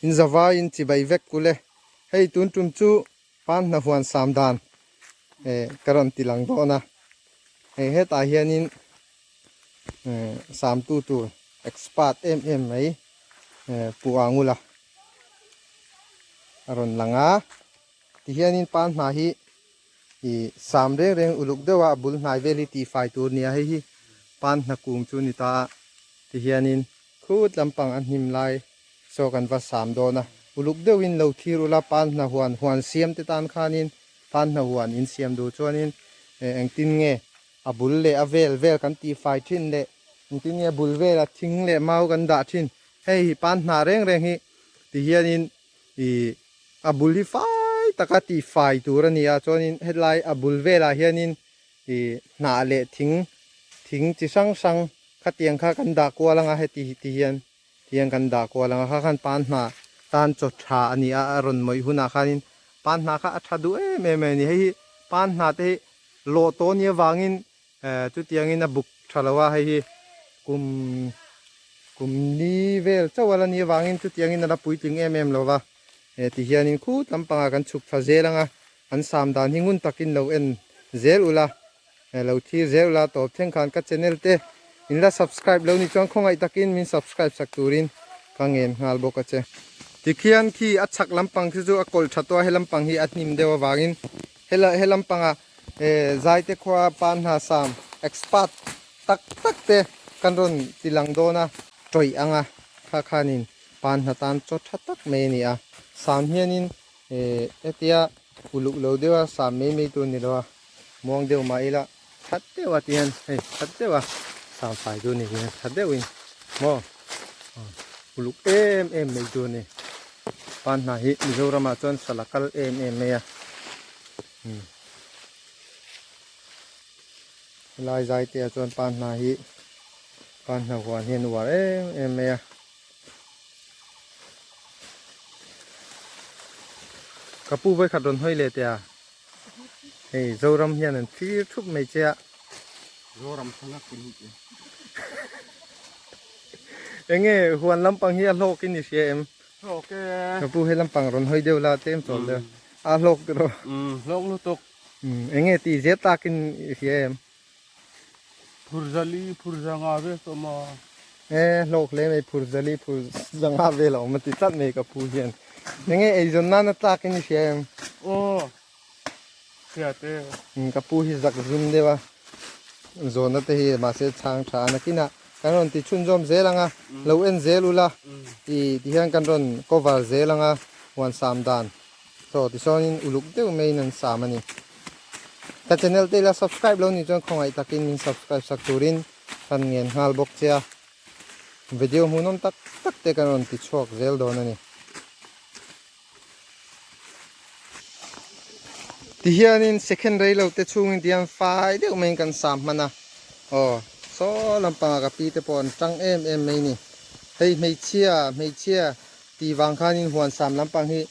In zavai in chibai vek kul e. Hei tun tum chu pan hna huan sam dan eh ka rawn ti lang dawn a. Hei hetah hianin eh sam tu tur expert em em mai eh Pu Angula a rawn lang a. Tihianin pan hna hi Ih sam reng reng uluk deuh a a bul hnai vel hi tihfai tur nia hei hi pan hna kung chu ni ta a tihianin khut lampang a hnim lai saw kan va sam dawn a uluk deuhin lo thlir ula pan hna huan huan siam te tan khanin pan hna huan in siam duh chuanin eh engtin nge a bul leh a vel vel kan tihfai thin leh engtin nge a bul vela thing leh mau kan dah thin hei hi pan hna reng reng hi tihianin Ih a bul hi fai taka tih fai tur a ni a, chuanin hetlai a bul velah hianin ih hnah leh thing thing chi hrang hrang khatiang kha kan dah kual anga heti ti hian ti hian kan dah kual anga kha khan pan hnah tan chaw tha a ni a, a rawn mawih hunah khanin pan hnah kha a tha duh em em a ni. Hei hi pan hnah te hi lawh tawh a nih avangin Eh chutiangin a buk tha lo a, hei hi kum kum li vel chauh a la nih avangin chutiangin a la puitling em em lo va, eh ti hianin khut lampangah kan chhuk thla zel ang a, an sam dan hi ngun takin lo en zel ula, eh lo thlir zel ula tawp thleng khan ka channel te in la subscribe lo nih chuan khawngaih takin min subscribe sak turin ka ngen nghal bawk a che. Tikhian khi a chhak lampang khi chu a kawlh tha tawh a, he lampang hi a hnim deuh avangin hela he lampangah He Zaite khua pan hna sam expert tak tak te kan rawn ti lang dawn a, tawih anga kha khanin pan hna tan chaw tha tak mai a ni a, sam hianin hetia uluk lo deuha sam mai mai tur ni lo a, muang deuh mah ila that deuha ti hian hei that deuha sam fai tur ni hian tha deuhin maw uluk em em mai tur a ni, pan hna hi Mizoramah chuan sala kal em em mai a. Helai zai te ah chuan pan hna hi pan hna huan hian uar em em mai a. Ka pu vawikhat rawn hawi leh teh a, hei Zoram hian an thlir thup mai che a. Zoram thlang a kun hi. Enge huan lampang hi a hlawk in i hria em? Hlawk e. Ka pu he lampang rawn hawi deuh la tlem chawl deuh. A hlawk te rawh. Umm hlawk lutuk. Umm enge tih zet takin i hria em? Phurzali phurzanga vel tawh maw? E hlawk hle mai phurzali phurzanga vel a awm a ti tlat mai ka pu hian. Enge eizawn nana tlakin i hria em? Aw hria te. Umm ka pu hi zak zum deuh a zawhna te hi mahse chhang tha a nakinah kan rawn ti chhunzawm zel ang a lo en zel ula i tihian kan rawn cover zel ang a huan sam dan. Chaw tichuanin uluk deuh maiin an sam a ni. Ka channel te ila subscribe lo nih chuan khawngaih takin min subscribe sak turin kan ngen nghal bawk che a. Video hmuhnawm tak tak te kan rawn ti chhuak zel dawn a ni. Tihianin second rei lo te chhungin tihian fai deuh maiin kan sam hman a. Aw saw lampangah ka pi te pawh an tang em em mai ni. Hei hmeichhia hmeichhia Tih vang khanin huan sam lampang hi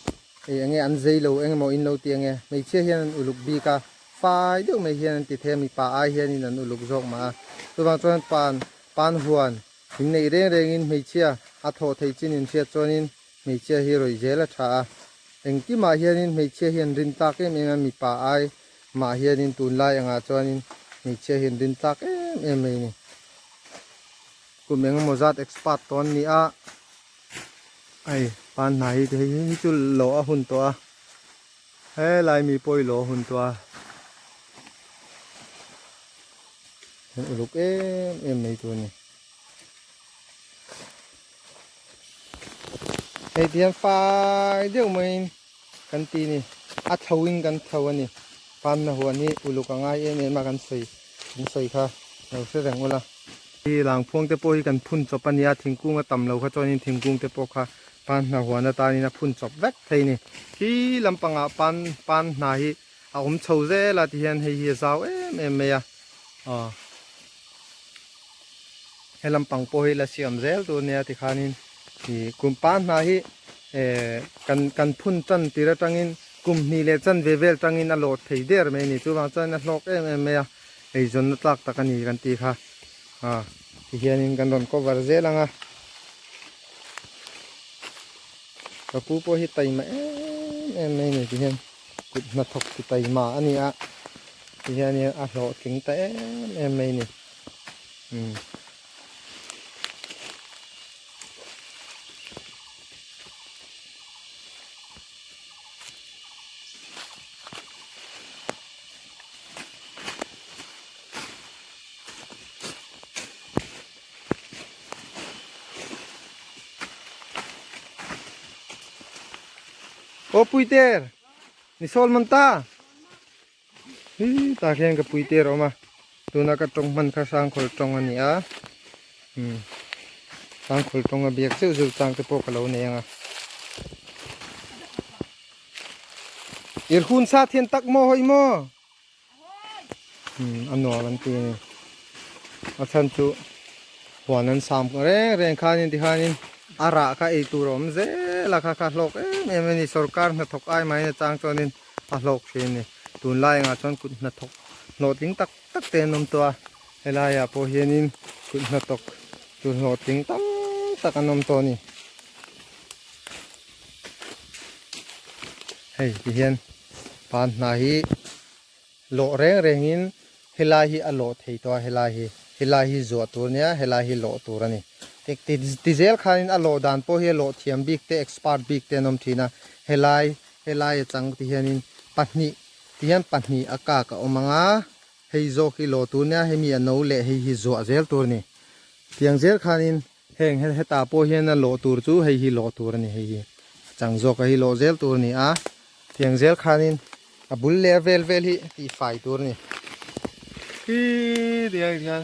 eng enge an zei lo eng emaw in lo ti ange. Hmeichhia hian an uluk bik a, fai deuh mai hian an ti thei a, mipa ai hianin an uluk zawk mah a. Chuvang chuan pan pan huan in neih reng rengin hmeichhia a thawh theih chin in hriat chuanin hmeichhia hi rawih zel a tha a. Engkimah hianin hmeichhia hi an rin tlak em em a, mipa ai mah hianin tunlai angah chuanin hmeichhia hi an rin tlak em em mai a ni. Kum engemaw zat expert tawh an ni a. Hei pan hna hi hei hi chu lawh a hun tawh a helai mi pawh hi lawh a hun tawh a an uluk em em mai tur a ni hei ti hian fai deuh maiin kan ti a ni a tho in kan tho a ni pan na huan hi uluk a ngai em em a kan sawi kan sawi kha lo hre reng ula. Hi langphuang te pawh hi kan phun chawp a nia, thingkung a tam lo kha chuanin thingkung te pawh kha pan hna huan atanin a phun chawp vek thei a ni. Khi lampangah pan pan hna hi a awm chho zel a tihian hei hi a zau em em mai a, aw he lampang pawh hi la siam zel tur a nia tikhanin ih kum pan hna hi eh kan kan phun tan tir atangin kum hnih leh chanve vel tangin a lawh thei der mai a ni chuvang chuan a hlawk em em mai a. Eizawnna tlak tak a ni kan tih kha a ti hianin kan rawn cover zel ang a Ka pu pawh hi taima em em mai a ni ti hian kut hnathawk ti taima a ni a ti hianin a hlawhtling ta em em mai a ni umm. Aw Puiter ni sawl man ta hi tah hian ka Puiter a awm a tuna ka tawng hman kha hrangkhawl tawng a ni a umm hrangkhawl tawng a biak zeuh zeuh chang te pawh ka lo nei ang a irhun sa thian tak maw hawi maw. A nuam an ti a ni a chhan chu huan an sam reng reng khanin tikhanin a rah kha ei tur a awm zel a kha kha hlawk em em a ni sorkar hnathawk ai mai atang chuanin a hlawk thin a ni tunlai angah chuan kut hnathawk hlawhtling tak tak te an awm tawh a helaiah pawh hianin kut hnathawk tur hlawhtling tam tak an awm tawh a ni hei tihian. Pan hna hi lawh reng rengin helai hi a lawh thei tawh a helai hi helai hi zuah tur ania helai hi lawh tur a ni ti zel khanin a lawh dan pawh hi a lawh thiam bik te expert bik te an awm thin a helai helai a chang ti hianin pahnih ti hian pahnih a kak a awm ang a hei zawk hi lawh tur ania hemi a no leh hei hi zuah zel tur a ni tiang zel khanin Heng hetah pawh hian a lawh tur chu hei hi lawh tur a ni hei hi a chang zawk a hi lawh zel tur a ni a tiang zel khanin a bul leh a vel vel hi tih fai tur a ni khi tiang hian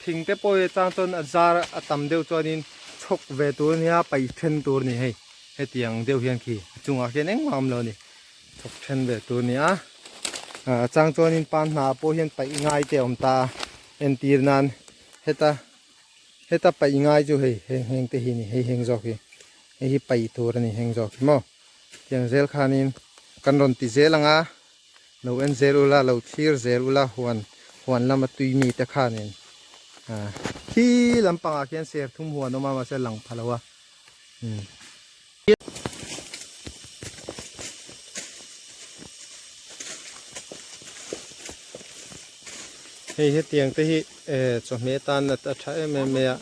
thing te pawh hi a chang chuan a zar a tam deuh chuanin chhawk ve tur a nia paih then tur a ni hei hetiang deuh hian khi a chungah khian engmah a awm lo a ni chhawk then ve tur a ni a a chang chuanin pan hnah pawh hian paih ngai te a awm ta a entir nan heta. Heta paih ngai chu hei heng heng te hi a ni hei heng zawk hi hei hi paih tur a ni heng zawk hi maw tiang zel khanin kan rawn ti zel ang a lo en zel ula lo thlir zel ula huan huan lama tui mi te khanin ah khi lampangah khian serthum huan a awm a mahse a lang pha lo a umm. Hei hetiang te hi eh chawhmeh atan a tha em em mai a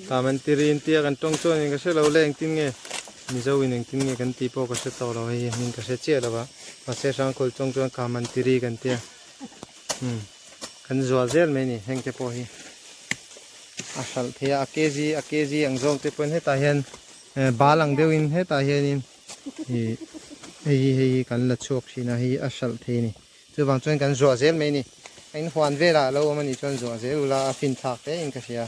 kamantirin tia kan tawng chuan in ka hre lo le engtin nge mizo in engtin nge kan tih pawh ka hre tawh lo hei hi hming ka hre chiah lo va mahse hrangkhawl tawng chuan kamantiri kan tia umm kan zual zel mai a ni heng te pawh hi a hralh thei a a kg a kg ang zawng te pawhin hetah hian Bal ang deuhin hetah hianin ih hei hi hei hi kan la chhuak thin a hei hi a hralh thei a ni chuvang chuan kan zuah zel mai a ni a in huan velah a lo awm a nih chuan zuah zel ula a fin thlak hle in ka hria.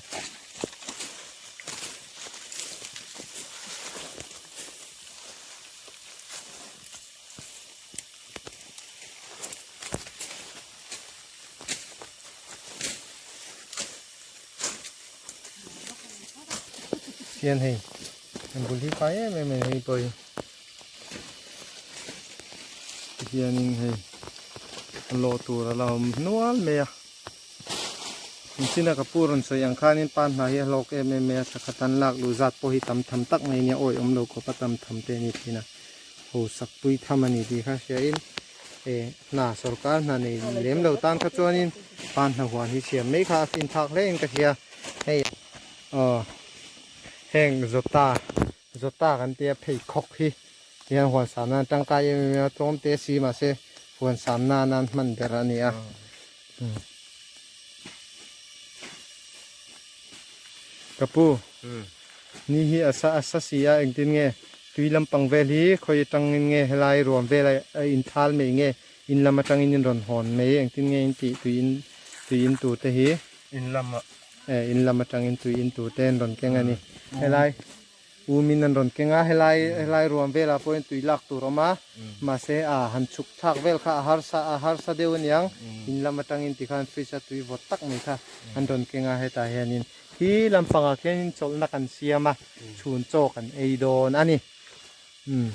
Hian hei an bul hi fai em em a ni hei pawh hi tihianin hei a lawh tur a la awm hnual mai a engtin a ka pu rawn sawi ang khanin pa hna hi a hlawk em em mai a thla khat an lak luh zat pawh hi tam tham tak mai a nia awih awm lo khawp a tam tham te a ni thin a hausak pui tham a ni tih kha hria in. E hna sorkar hna nei lem lo tan kha chuanin pan hna huan hi siam mai kha a fin thlak hle in ka hria hei aw heng zawta zawta kan tia pheikhawk hi tihian huan sam nan tangkai em em a tlawm te si mahse huan sam nan an hman ber a ni a ka pu ni hi a sa a sa si a engtin nge Tui lampang vel hi khawi atangin nge helai ruam vel a in thal mai nge in lam atangin in rawn hawn mai engtin nge in tih tui in tui in tur te hi In lam ah. E in lam atangin tui in tur te an rawn keng a ni helai um in an rawn keng a helai helai ruam velah pawhin tui lak tur a awm a mahse a han chhuk thlak vel kha a harsa a harsa deuh aniang in lam atangin tikhan fridge a tui vawt tak mai kha an rawn keng a hetah hianin Khi lampangah khianin chawlhna kan siam a, chhun chaw kan ei dawn a ni. Umm.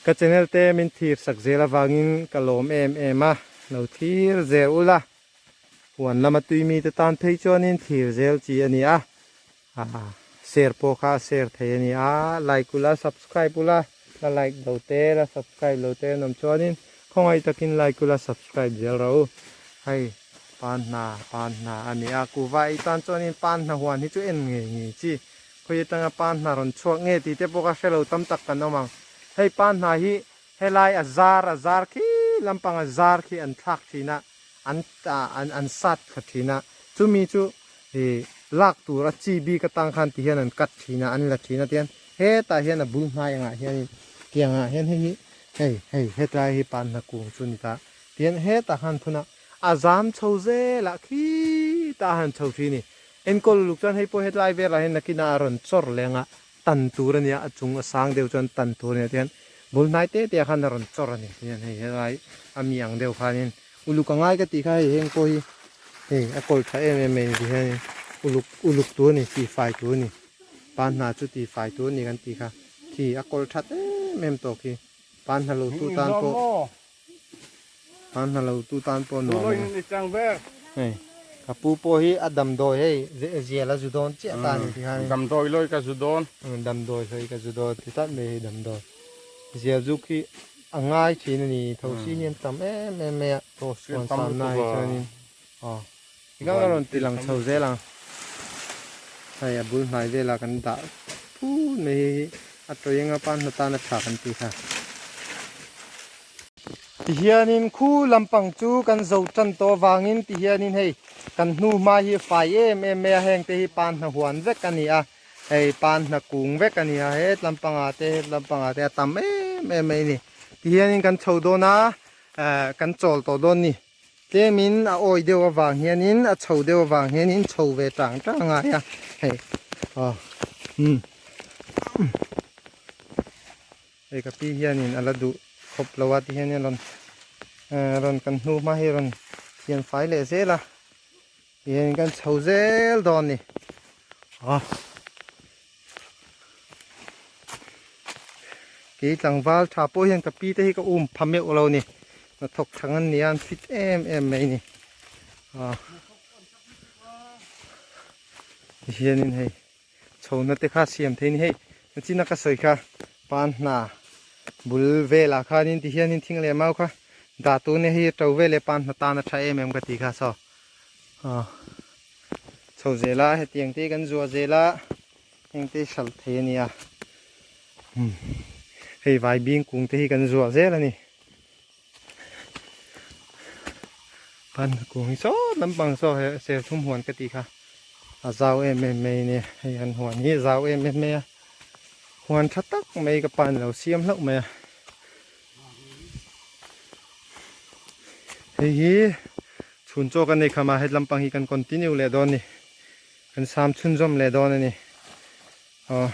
Ka channel te min thlir sak zel avangin ka lawm em em a, lo thlir zel ula. Huan lama tui mite tan phei chuanin thlir zel chi a ni a. Aa. Share pawh kha a share thei a ni a, like ula subscribe ula, la like lo te la subscribe lo te an awm chuanin khawngaih takin like ula subscribe zel rawh u. Hei pan hna pan hna a ni a, kuhva ei tan chuanin pan hna huan hi chu en ngei ngei chi. Khawi atanga pan hna rawn chhuak nge tih te pawh kha hre lo tam tak kan awm ang. Hei pan hna hi helai a zar a zar khi lampang a zar khi an thlak thin a, an an an sat thla thin a, chumi chu Ih lak tur a chi bik atang khan ti hian an cut thin a, an la thin a tihian hetah hian a bul hnai angah hianin tiang ah hian hei hi hei hei hetlai hi panhna kung chu a ni ta tihian hetah khan phun a a zam chho zel ah khitah a han chho thin a ni. Enkawl uluk chuan hei pawh hetlai velah hian nakinah a rawn chawr leng a tan tur a nia a chung a sang deuh chuan tan tur a nia tihian bul hnai te te ah khan a rawn chawr a ni tihian hei helai a mi ang deuh khanin uluk a ngai ka tih kha hei heng pawh hi hei a kawl tha em em mai ni tihianin uluk uluk tur a ni tihfai tur a ni pan hna chu tihfai tur a ni kan tih kha khi a kawl that em em tawh khi pan hna lo tu tan pawh pan hna lo tu tan pawh nuam a ni hei ka pu pawh hi a damdawi hei zial a zu dawn chiah ta a ni tikhan damdawi lawi ka zu dawn damdawi lawi ka zu dawn ti tlat mai hei damdawi zial zuk hi a ngai thin a ni thosi hi an tam em em mai a Thosi an tam lutuk a chuanin aw tikhan ka rawn ti lang chho zel ang hei a bul hnai velah kan dah phut mai hei hi a tawih anga pan hna tan a tha kan tih kha. Tihianin khu lampang chu kan zo tan tawh avangin tihianin hei kan hnu hma hi a fai em em mai a heng te hi pan hna huan vek a ni a. Hei pan hna kung vek a ni a, het lampangah te het lampangah te a tam em em mai a ni. Tihianin kan chho dawn a, eh kan chawl tawh dawn a ni. Tlemin a awi deuh avang hianin a chho deuh avang hianin chho ve tang tang a ngai a, hei aw umm hei ka pi hianin a la duh khawp lo a tihianin rawn eh rawn kan hnu hma hi rawn thian fai leh zel a. Tihian kan chho zel dawn ni. A. Kei tlangval tha pawh hian ka pi te hi ka um pha meuh lo ni. Hnathawk thang an nia an fit em em mai ni. A. Tihianin hei chho na te kha siam thei ni hei nachina ka sawi kha pan hna bul velah khanin tihianin thing leh mau kha dah tur nia hei to veleh pan hna tan a tha em em ka tih kha saw ah chho zel a hetiang te kan zuah zel a heng te hralh thei a ni a umm hei vai bing kung te hi kan zuah zel a ni pan kung hi saw lampang saw he serthum huan ka tih kha a zau em em mai a nia hei an huan hi a zau em em mai a huan tha tak mai ka pan lo siam hlauh mai a hei hi chhun chaw kan nei kham a hetlam pang hi kan continue leh dawn a ni kan sam chhunzawm leh dawn a ni aw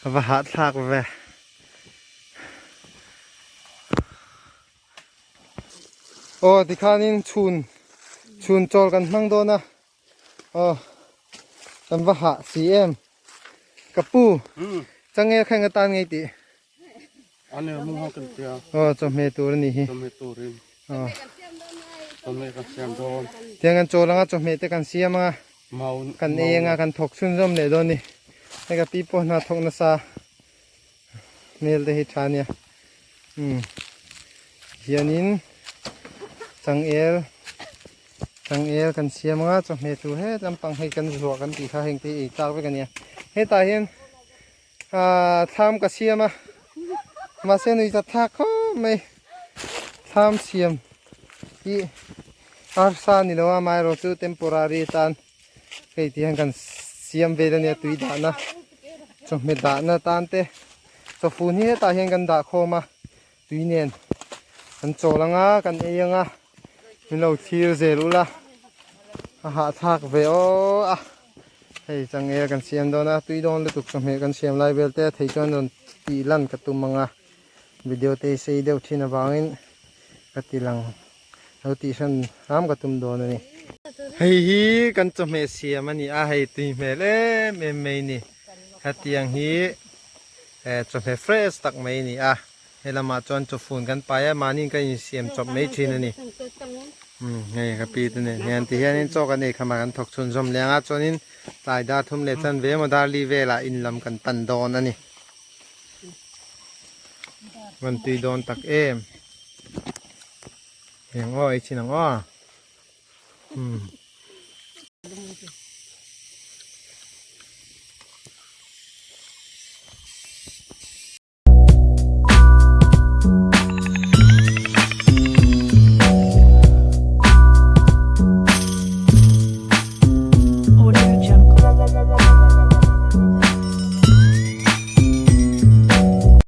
a va hahthlak ve. Aw tikhanin chhun chhun chawl kan hmang dawn a aw kan va hah si em ka pu changel kha enga tan ngei tih aw chawhmeh tur a nih hi aw tiang kan chawl anga chawhmeh te kan siam anga kan ei anga kan thawk chhunzawm leh dawn a ni hei ka pi pawh hna thawk nasa. Hmel te hi tha ania umm hianin changel changel kan siam anga chawhmeh tur het lampang hei kan zuah kan tih kha heng te hi ei tlak vek ania hetah hian ahh thlam ka siam a mahse nui ta thlak khawp mai thlam siam hi arsa ni lo a amaherawhchu chu temporary atan hei ti hian kan siam vel ania tui dahna chawhmeh dahna tan te chawfun hi hetah hian kan dah khawm a tui nen kan chawl anga kan ei anga min lo thlir zel ula a hahthlak ve aw a hei changel kan siam dawn a tui dawn lutuk chawhmeh kan siam lai vel te a thei chuan rawn tih lan ka tum anga video te hi sei deuh thin avangin ka ti lang lo tih hran hram ka tum dawn a ni. Hei hi kan chawhmeh siam a ni a, hei tui hmel em em mai a ni. Hetiang hi eh chawhmeh fresh tak mai a ni a, he lamah chuan chawfun kan pai a, mahni kan insiam chawp mai thin a ni. Umm hei ka pi te nen hian ti hianin chaw kan ei kham a kan thawk chhun zawm leh ang a chuanin tlai dar thum leh chan ve emaw dar li velah in lam kan pan dawn a ni. Van tui dawn tak em. Eng aw ei chin ang aw. Umm.